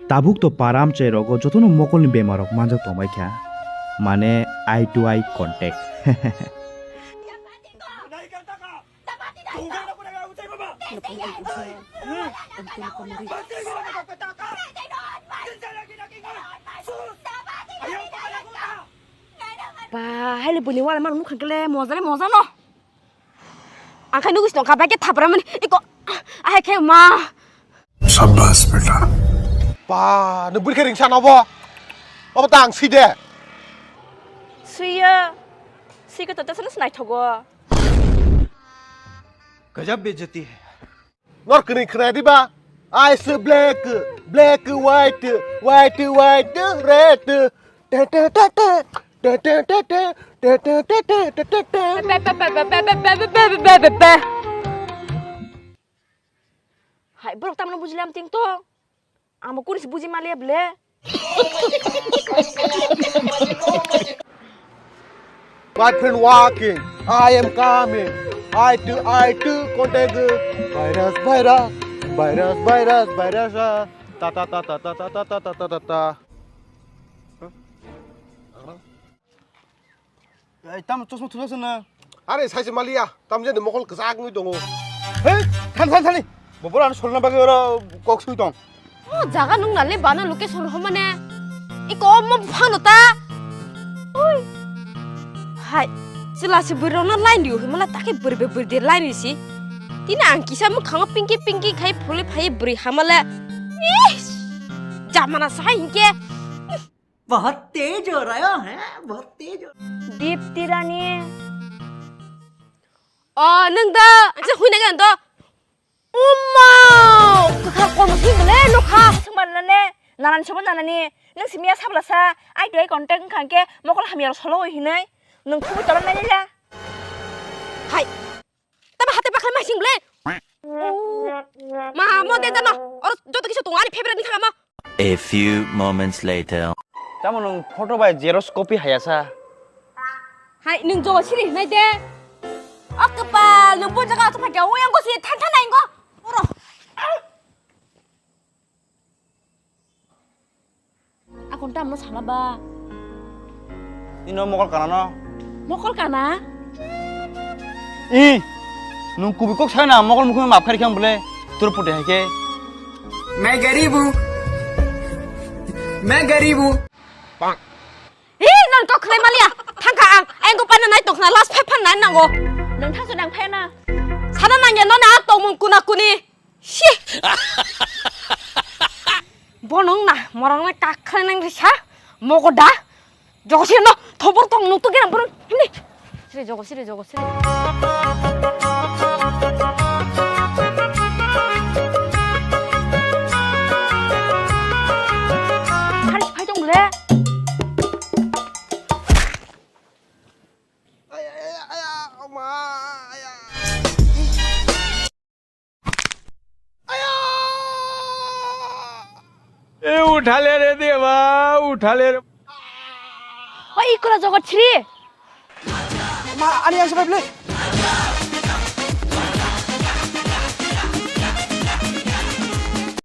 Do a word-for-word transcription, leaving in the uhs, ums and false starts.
Tabuk to para amchai rogo jotono mokolni bemarok manjak tongbai kha, mane eye to eye contact. Ba, haile bini wala man mukha kele moza le moza no. Ang khai nugis no kabai ke thapra mani iko, ahai khe ma. Shabash beta. Ba, no buri khe ringsa no bo. Obo ta ang si de. Suiya. Si ko tata sana snai thogo. Gajab bejati hai. Nor kini khna di ba. Ice black, black white, white white red. Te te te te. Te te te te. Te te te te. Hai, borok tamno bujilam ting to. Amo kuris buji malia ble. My friend walking, I am coming. Eye to eye to contact. Virus, virus, virus, virus, virus. Ta ta ta ta ta ta ta ta ta ta ta. Ai, tam chosma thuna sana. Are, sai se maliya, tam je mokol kwchak wngwi tongo. He, than, than, thani. Bo bora solna bagwi oro kok sui tong. O jaga nung nale bana location ho mane. Iko mo phano ta. Oi. Hai, sila se bwrwi rokno line rio himala take bwrwi be bwrwi de line risi. Tini ang kisa mukhango pinki pinki khai phuli phai bwrwi hamale. Ih! Jamana sai hinke. बहुत तेज हो रहा है, बहुत तेज हो। Dipti Rani. O, nwng da, ang se huina gan do. Umma! Kwkhar kono thwi bole nokha. Sengman nane, nanan sabo nanani. Nwng simiya sabla sa, ai tuai contact wngkha hwnkhe mokol hamya rok solo oi hinai. Nwng thubui tolong nai la. Hai. Tamo hate pakhai masing ble. Ma mo de jano. Or joto kisu tongo ani favorite ni khama. A few moments later. Tamo nwng photo bai xerox copy hayasa. Hai nwng jogo siri hinai de. O kwpal nwng bo jaga to phakya o yang ko si than than nai ngo. Oro. Akon tamno sala ba? Ino mokol kana no? Mokol kana? I, nung kubi kok sana mokol mukhung map khari khang bole tur pute hai ke. मैं गरीब हूँ, मैं गरीब हूँ। Ih, non kok khlai maliya. Thangkha ang, ang ko pana nai tokna last five fan nai nango. Nang thangso nang phena. Sana nangya nona tongmung kuna kuni. Shi. Bonong na, morong na kakha nang risa. Mogoda. Jogo sino, thobor tong nung to gerang borong. Himni. Siri jogo, siri jogo, siri. Hari phai tong le. Aya, aya, aya, oma, aya. ए उठा ले रे देवा, उठा ले रे। Oi, ikora jogot sri. Ma, ani ang sabai ble.